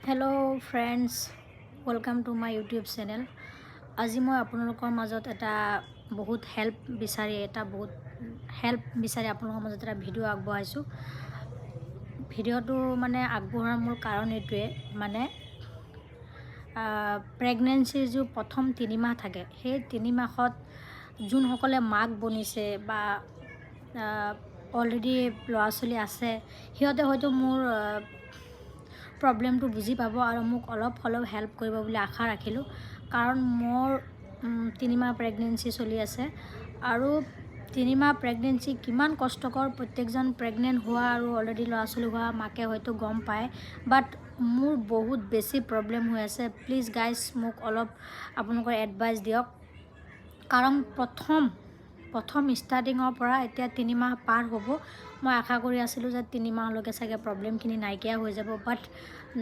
Hello friends, welcome to my YouTube channel. আজি মই আপোনালোকৰ মাজত এটা বহুত হেল্প বিচাৰি আপোনালোকৰ মাজত এটা ভিডিঅ' আগবঢ়াইছোঁ। ভিডিঅ'টো মানে আগবঢ়োৱাৰ মূল কাৰণ এইটোৱে, মানে প্ৰেগনেঞ্চিৰ যি প্ৰথম 3 মাহ থাকে, সেই 3 মাহত যোনসকলে মাক বনিছে বা অলৰেডি ল'ৰা ছোৱালী আছে, সিহঁতে হয়তো মোৰ প্ৰব্লেমটো বুজি পাব আৰু মোক অলপ হ'লেও হেল্প কৰিব বুলি আশা ৰাখিলোঁ। কাৰণ মোৰ 3 মাহ প্ৰেগনেঞ্চি চলি আছে আৰু 3 মাহ প্ৰেগনেঞ্চি কিমান কষ্টকৰ, প্ৰত্যেকজন প্ৰেগনেণ্ট হোৱা আৰু অলৰেডি ল'ৰা ছোৱালী হোৱা মাকে হয়তো গম পায়। বাট মোৰ বহুত বেছি প্ৰব্লেম হৈ আছে। প্লিজ গাইজ, মোক অলপ আপোনালোকৰ এডভাইচ দিয়ক। কাৰণ প্ৰথম প্ৰথম ষ্টাৰ্টিঙৰ পৰা এতিয়া 3 মাহ পাৰ হ'ব। মই আশা কৰি আছিলোঁ যে 3 মাহলৈকে চাগে প্ৰব্লেমখিনি নাইকিয়া হৈ যাব, বাট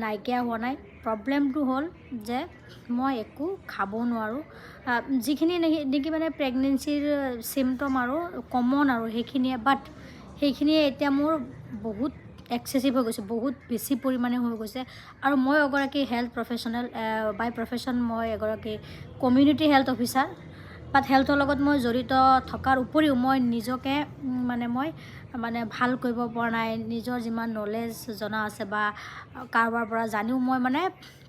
নাইকিয়া হোৱা নাই। প্ৰব্লেমটো হ'ল যে মই একো খাব নোৱাৰোঁ। যিখিনি নেকি মানে প্ৰেগনেঞ্চিৰ চিমটম আৰু কমন আৰু সেইখিনিয়ে, বাট সেইখিনিয়ে এতিয়া মোৰ বহুত এক্সেচিভ হৈ গৈছে, বহুত বেছি পৰিমাণে হৈ গৈছে। আৰু মই এগৰাকী হেল্থ প্ৰফেচনেল, বাই প্ৰফেশ্যন মই এগৰাকী কমিউনিটি হেল্থ অফিচাৰ। বাট হেল্থৰ লগত মই জড়িত থকাৰ উপৰিও মই নিজকে মানে মই মানে ভাল কৰিব পৰা নাই। নিজৰ যিমান নলেজ জনা আছে বা কাৰোবাৰ পৰা জানিও মই মানে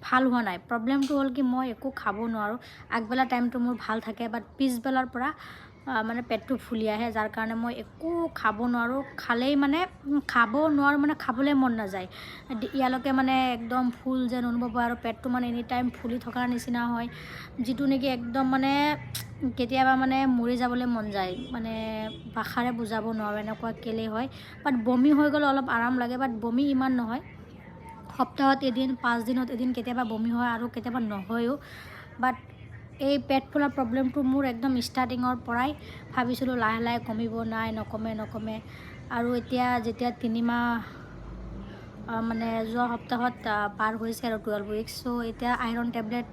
ভাল হোৱা নাই। প্ৰব্লেমটো হ'ল কি, মই একো খাব নোৱাৰোঁ। আগবেলা টাইমটো মোৰ ভাল থাকে, বাট পিছবেলাৰ পৰা মানে পেটটো ফুলি আহে, যাৰ কাৰণে মই একো খাব নোৱাৰোঁ। খালেই মানে খাব নোৱাৰোঁ, মানে খাবলৈ মন নাযায়। ইয়ালৈকে মানে একদম ফুল যেন অনুভৱ হয় আৰু পেটটো মানে এনি টাইম ফুলি থকাৰ নিচিনা হয়, যিটো নেকি একদম মানে কেতিয়াবা মানে মৰি যাবলৈ মন যায়। মানে ভাষাৰে বুজাব নোৱাৰোঁ এনেকুৱা কেলেই হয়। বাট বমি হৈ গ'লে অলপ আৰাম লাগে, বাট বমি ইমান নহয়। সপ্তাহত এদিন, 5 দিনত এদিন কেতিয়াবা বমি হয় আৰু কেতিয়াবা নহয়ো। বাট এই পেট ফুলা প্ৰব্লেমটো মোৰ একদম ষ্টাৰ্টিঙৰ পৰাই ভাবিছিলোঁ লাহে লাহে কমিব, নাই, নকমে নকমে। আৰু এতিয়া যেতিয়া 3 মাহ মানে যোৱা সপ্তাহত পাৰ হৈছে আৰু 12 উইকছ, চ' এতিয়া আইৰণ টেবলেট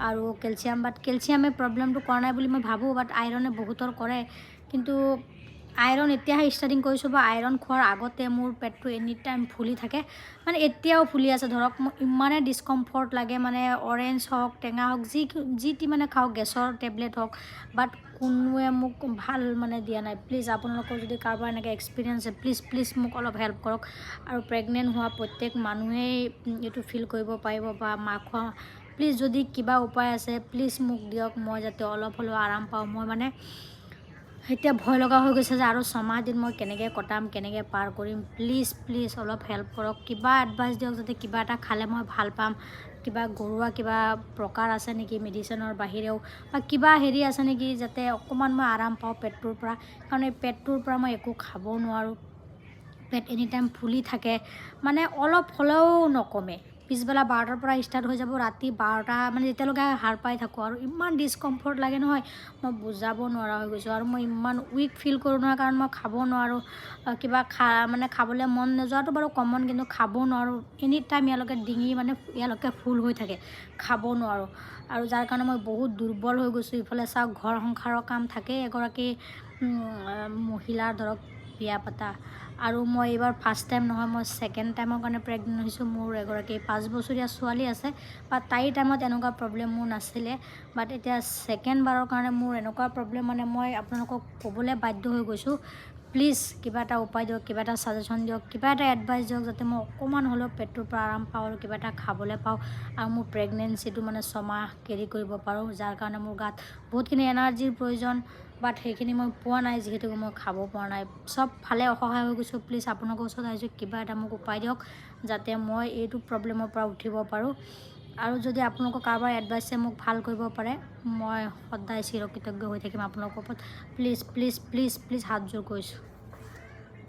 আৰু কেলছিয়াম। বাট কেলছিয়ামে প্ৰব্লেমটো কৰা নাই বুলি মই ভাবোঁ, বাট আইৰণে বহুতৰ কৰে। কিন্তু আইৰণ এতিয়াহে ষ্টাৰ্টিং কৰিছোঁ বা আইৰণ খোৱাৰ আগতে মোৰ পেটটো এনি টাইম ফুলি থাকে, মানে এতিয়াও ফুলি আছে। ধৰক মোৰ ইমানেই ডিছকমফৰ্ট লাগে, মানে অৰেঞ্জ হওক, টেঙা হওক, যি যি টি মানে খাওক, গেছৰ টেবলেট হওক, বাট কোনোৱে মোক ভাল মানে দিয়া নাই। প্লিজ, আপোনালোকৰ যদি কাৰোবাৰ এনেকৈ এক্সপিৰিয়েঞ্চ আছে, প্লিজ প্লিজ মোক অলপ হেল্প কৰক। আৰু প্ৰেগনেণ্ট হোৱা প্ৰত্যেক মানুহেই এইটো ফিল কৰিব পাৰিব বা মাক হোৱা, প্লিজ যদি কিবা উপায় আছে, প্লিজ মোক দিয়ক, মই যাতে অলপ হ'লেও আৰাম পাওঁ। মই মানে এতিয়া ভয় লগা হৈ গৈছে যে আৰু 6 মাহ দিন মই কেনেকৈ কটাম, কেনেকৈ পাৰ কৰিম। প্লিজ প্লিজ অলপ হেল্প কৰক, কিবা এডভাইচ দিয়ক যাতে কিবা এটা খালে মই ভাল পাম। কিবা ঘৰুৱা কিবা প্ৰকাৰ আছে নেকি মেডিচিনৰ বাহিৰেও, বা কিবা হেৰি আছে নেকি যাতে অকণমান মই আৰাম পাওঁ পেটটোৰ পৰা? কাৰণ এই পেটটোৰ পৰা মই একো খাব নোৱাৰোঁ। পেট এনি টাইম ফুলি থাকে, মানে অলপ হ'লেও নকমে। পিছবেলা 12টাৰ পৰা ষ্টাৰ্ট হৈ যাব, ৰাতি 12টা মানে যেতিয়ালৈকে সাৰ পাই থাকোঁ। আৰু ইমান ডিছকমফৰ্ট লাগে নহয়, মই বুজাব নোৱাৰা হৈ গৈছোঁ। আৰু মই ইমান উইক ফিল কৰোঁ নহয়, কাৰণ মই খাব নোৱাৰোঁ। কিবা মানে খাবলৈ মন নোযোৱাটো বাৰু কমন, কিন্তু খাব নোৱাৰোঁ। এনি টাইম ইয়ালৈকে ডিঙি মানে ইয়ালৈকে ফুল হৈ থাকে, খাব নোৱাৰোঁ আৰু যাৰ কাৰণে মই বহুত দুৰ্বল হৈ গৈছোঁ। ইফালে চাওক, ঘৰ সংসাৰৰ কাম থাকেই এগৰাকী মহিলাৰ, ধৰক বিয়া পতা। আৰু মই এইবাৰ ফাৰ্ষ্ট টাইম নহয়, মই ছেকেণ্ড টাইমৰ কাৰণে প্ৰেগনেণ্ট হৈছোঁ। মোৰ এগৰাকী 5 বছৰীয়া ছোৱালী আছে, বাট তাইৰ টাইমত এনেকুৱা প্ৰব্লেম মোৰ নাছিলে। বাট এতিয়া ছেকেণ্ড বাৰৰ কাৰণে মোৰ এনেকুৱা প্ৰব্লেম, মানে মই আপোনালোকক ক'বলৈ বাধ্য হৈ গৈছোঁ। প্লিজ কিবা এটা উপায় দিয়ক, কিবা এটা ছাজেশ্যন দিয়ক, কিবা এটা এডভাইচ দিয়ক, যাতে মই অকণমান হ'লেও পেটটোৰ পৰা আৰাম পাওঁ আৰু কিবা এটা খাবলৈ পাওঁ আৰু মোৰ প্ৰেগনেঞ্চিটো মানে 6 মাহ কেৰি কৰিব পাৰোঁ, যাৰ কাৰণে মোৰ গাত বহুতখিনি এনাৰ্জিৰ প্ৰয়োজন। বাট সেইখিনি মই পোৱা নাই, যিহেতুকে মই খাব পৰা নাই। চব ফালে অসহায় হৈ গৈছোঁ। প্লিজ, আপোনালোকৰ ওচৰত আহিছোঁ, কিবা এটা মোক উপায় দিয়ক যাতে মই এইটো প্ৰব্লেমৰ পৰা উঠিব পাৰোঁ। আৰু যদি আপোনালোকৰ কাৰোবাৰ এডভাইচে মোক ভাল কৰিব পাৰে, মই সদায় চিৰকৃতজ্ঞ হৈ থাকিম আপোনালোকৰ ওপৰত। প্লিজ প্লিজ প্লিজ প্লিজ, হাতযোৰ কৰিছোঁ।